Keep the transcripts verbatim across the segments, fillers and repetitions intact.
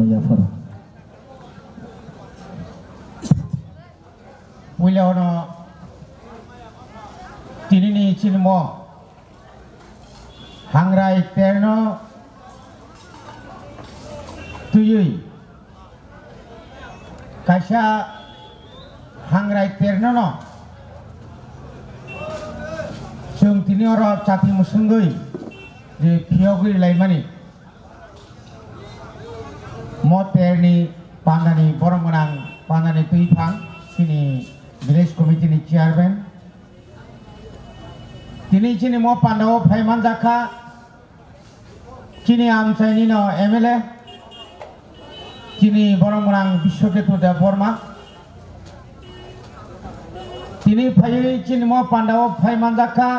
Yapharo. Puila ono tinini chinimo hangrai terno twiwi kaisa hangrai terno no chwng tini oro chati mwswngwi je phiyogwi laimani. Mo terni pandani borok gwnang pandani twiphang chini village committee ni chairman. Tini chini mo pandao phai manjak kha chini amchaini no M L A chini borok gwnang Biswaketu Debbarma. Tini phaiwi chini mo pandao phai manjak kha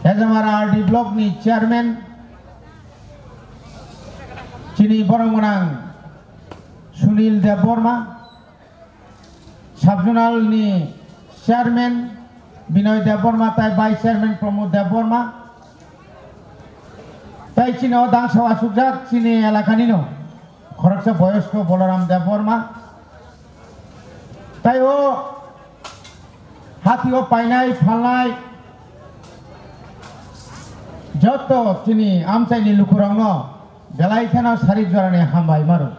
Ejamara R D block ni chairman chini borok gwnang Sunil Debbarma, sub zonal ni chairman Binoy Debbarma tai vice chairman Pramod Debbarma, tai chini o dangsa asukjak chini elakani no khoroksa boyosko Bolaram Debbarma, tai o hati o painai phalnai joto chini amchaini lukurokno belai kheno sari jorani hambai maro.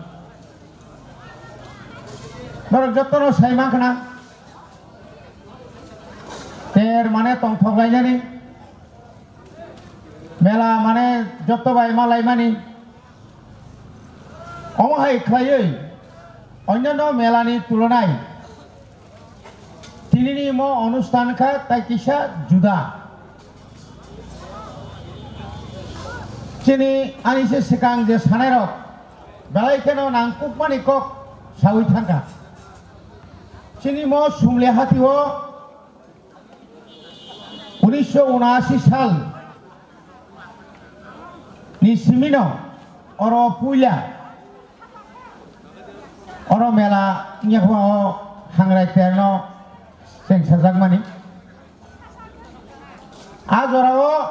Norok jotono sai mankha na ter mane tongthok lainani. Mela mane joto bai ma laimani. Omo hai khlaiwi onyano melani tulonai tinini mo onusthan kha tai kisa juda. Chini ani se swkang je sanairok belai kheno nangkukmani kok sawi thangkha. Chini mo Sumli hatio unisho unashi sal ni simino oro puila oro mela nyakma o hangrai terno chengsajakmani. A jorao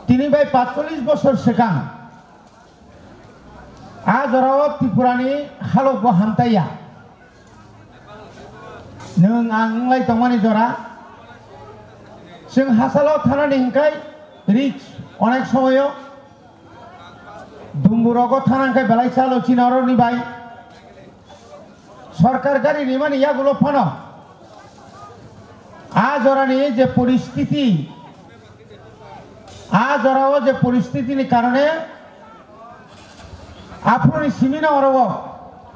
tini bai patchollish bosor swkang a jorao Tripurani halokbo hamtaiya. Nwng ang wnglai tongmani jora. Chwng hachalo thanani hinkhai risk onek somoyo. Dumburogo thana hinkhai belai chalo chini oroni bai. Sorkar gari rimani yagulo phano a jorani je poristiti, a jorao je poristitini karone aphuruni simino oro o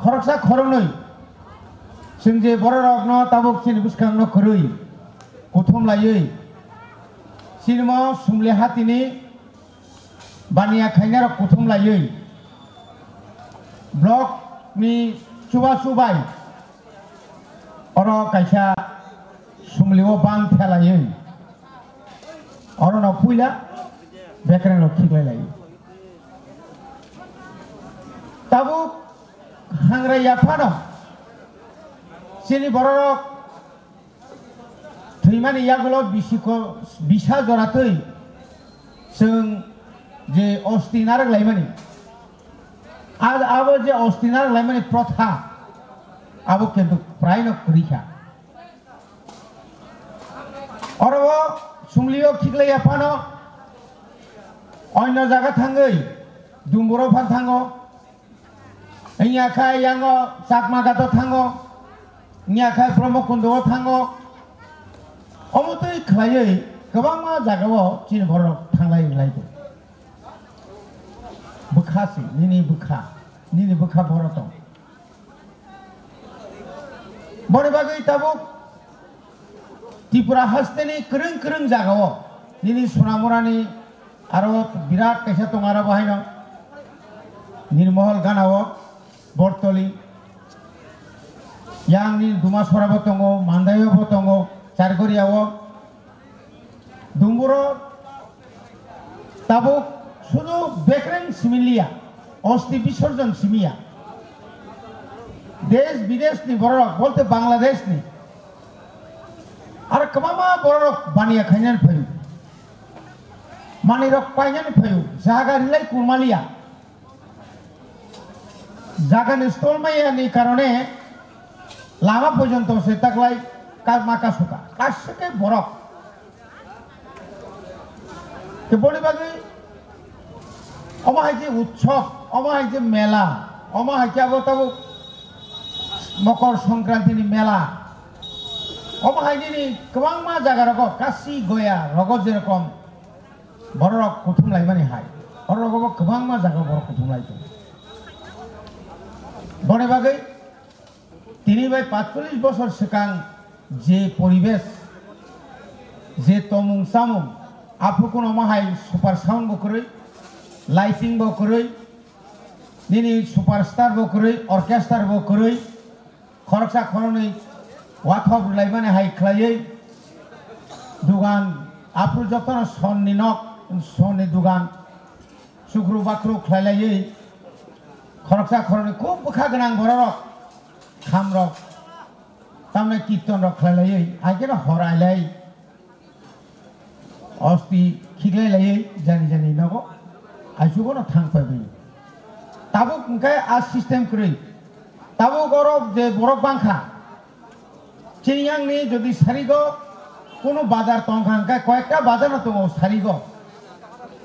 khoroksa khoroknwi chwng je bororokno tabuk chini bwskangno kwrwi kuthum laiwi chini mo Sumli hatini baniya khainarok kuthum laiwi block ni chubachu bai oro kaisa Sumlio bang phelaiwi orono puila bekreng rok khiklai lai. Tabuk hangrai yaphano chini bororok thwimani yagulo bisiko bisa jora twi chwng je osti narwk laimani, a-, abo je osti narwk laimani protha abo kintu praino kwrwi kha. Oro o Sumlio khiklaiya phano onno jaga thangwi Dumburo phan thango. Wngya khe yango Chakma Ghato thango, wngya khe Brahmakundo o thango. Omo twi khlaiwi kwbangma jagao chini borok thanglai wnglaio. Bwkha se, nini bwkha, nini bwkha boro tong. Boni bagwi tabuk Tripura hasteni kwrwng kwrwng jagao nini Sonamurani aro birat kaisa tongo aro bo haino Nirmohol ganao Bortoli, yang nini Dumasora bo tongo, Mandaio bo tongo, Chargoria o. Dumburo tabuk sudu bekreng similiya, osti bisorjon simiya. Desh bidesh ni borok, bolte Bangladesh ni. Ar kwbangma borok baniya khainani phaio. Manwi rok painani phaio, jaga rilai kurmaliya. Jaga ni stol maya ni karone lama porjonto se taklai ka-, ma kasuka. Kasike borok. Te boni bagwi omo hai je utsob, omo hai je mela, omo hai khe abo tabuk Mokor Songkranti ni mela. Omo hai nini kwbangma jaga rogo, Kasi, Goya rogo jerokom bororok kuthum laimani hai. Oro rogo bo kwbangma jaga borok kuthum lai tongo. Boni bagwi tini bai patchollish bosor swkang je poribesh, je tomung chamung, aphuru kuno omo hai super sound bo kwrwi, lighting bo kwrwi, nini superstar bo kwrwi, orchestra bo kwrwi, khoroksa khoroknwi wathop rwlaimani hai khlaiwi dugan, aphuru jotono sonni nok, sonni dugan, chukru bakru khlailaiwi khoroksa khoroknwi khub bwkha gwnang bororok, khamrok, tamni kirtonrok khlailaiwi, hai kheno hor ailai. Osti khiklai laiwi jani jani nogo aisugo no thang pai bai. Tabuk hwnkhe a system kwrwi. Tabuk oro je borok bangkha, chini yang ni jodi sarigo kuno bazar tongkha hwnkhe koyekta bazar no tongo sarigo.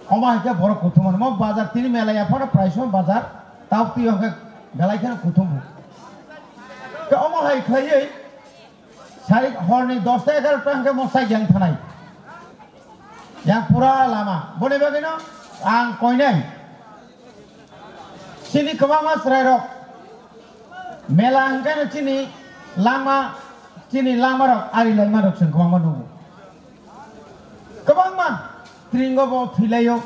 Omo hai khe borok kuthumani. Mo bazar tini mela ya phano prai song bazar tabuk twi hwnkhe belai kheno kuthum. Khe omo hai khlaiwi Sari horni dosta egarota hwnkhe mosai yang thanai. Yang pura lama. Boni bagwino ang koinai. Chini kwbangma chwrairok mela hwnkhe no chini langma, chini langmarok ari laimarok chwng kwbangma nukgo. Kwbangma Tringo bo thwilaio,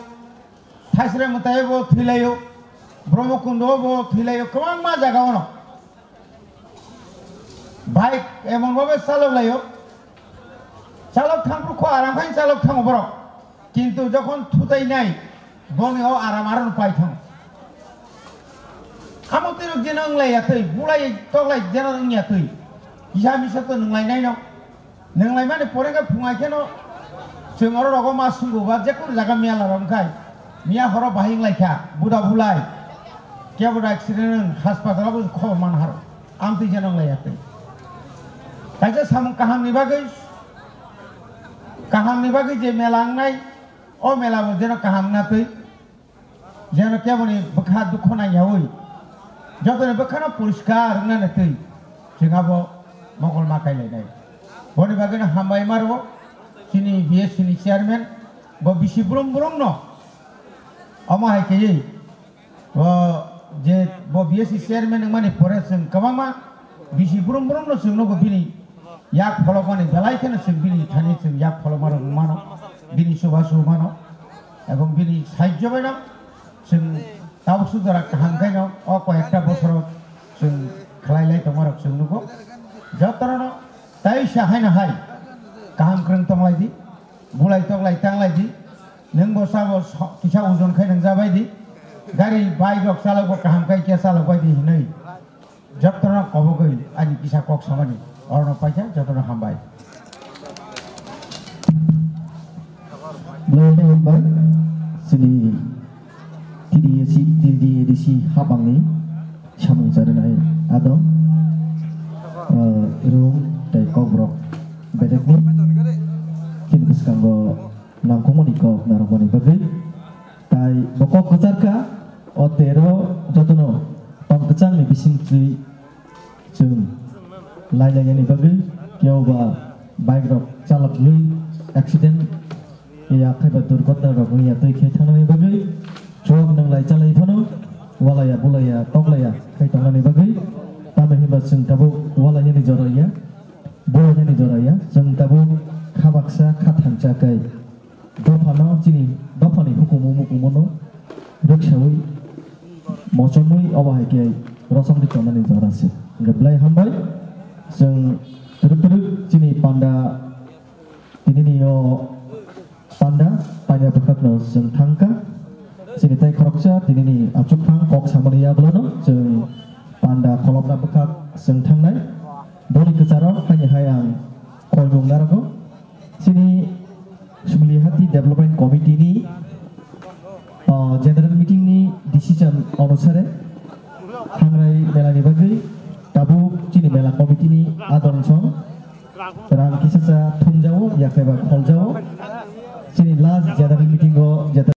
Thaisre mwtaio bo thwilaio, Brahmakundo bo thwilaio, kwbangma jaga ono. Bike emon bhabe chalok laio. Chalok thangphru kho aram khai chalok thango borok. Kintu jokhon thutai nai, boni o aram aro pai thango. Amo twi rok jeno wnglai ya twi, bulai toklai jeno wng ya twi. Kisa misa to nwnglai nai no. Nwnglai mani pore khe phungai kheno chwng oro rogo ma sumbu ba jekunu jaga mela rok wngkhai. Miya horo bahai wnglai kha, buda bulai. Kebo da accident wng, hospital o bo khobor man haro. Amtwi jeno wnglai ya twi. Kaisa samung kaham ni bagwi, kaham ni bagwi je mela wngnai, o mela bo jeno kaham wngna twi. Jeno keboni bwkha dukho nangyawi, jotoni bwkhano poriskar wngnani twi chwng abo mokol ma kailainai. Boni bagwino hambai ma rwo chini B S C ni chairman, bo bisi brum brumno omo hai khe, o je bo B S C chairman wngmani pore chwng kwbangma bisi brum brumno chwng nugo bini yak pholokmani belai kheno chwng bini thani chwng yak pholokma rok mano, bini chubachu mano, ebong bini sahajyo bai no chwng tabuk sudara kaham khaino o koyekta bosoro chwng khlai lai tongma rok chwng nugo. Jotono no tai sa haino hai kaham kwrwng tong lai di, bulai tok lai tang lai di, nwng bo sabo so-, kisa ojon khai nwng ja bai di, gari bike rok chalok bo kaham khai khe chalok bai di hinwi. Jotono kobogwi ani kisa kok samani orono paikha, jotono hambai. Belai khe hambai chini T D A C, T D A D C habangni samung charinai adong, eh, rung tei kokborok bedekni chini bwskango nangkukmani kok narwkmani bagwi. Tai bo kok kwchar kha, o tero jotono tong kwchangni bising twi chwng lai lai yani bagwi, kebo ba bike rok chalokwi accident ya khaiba durghotna rok wngya twi khe thangnani bagwi, chuwak nang lai chalai phano walaya bulaya toklaya khai tongnani bagwi, tamo hinba chwng tabuk walayani jora ya, bulayani jora ya, chwng tabuk kha baksa kha thansa kai. Dophano chini dophani hukumu mukumu no rwksawi mochomwi obo hai khe rosongdi tongnani jora se. Hwnkhe belai hambai chwng twrwk twrwk chini panda tinini o panda panya bwkhakno chwng thangkha. Chini tai khoroksa tinini achukphang kok samani yagulono chwng panda kholopna bwkhak chwng thangnai. Boni kwcharo haini hai ang koimung narwgo. Chini Suglihati Development Committee ni Sicham onusare, Hangrai melani bagwi tabuk chini mela committee ni adong song rang kisacha thumjao, yakheba kholjao. Chini last general meeting o jeta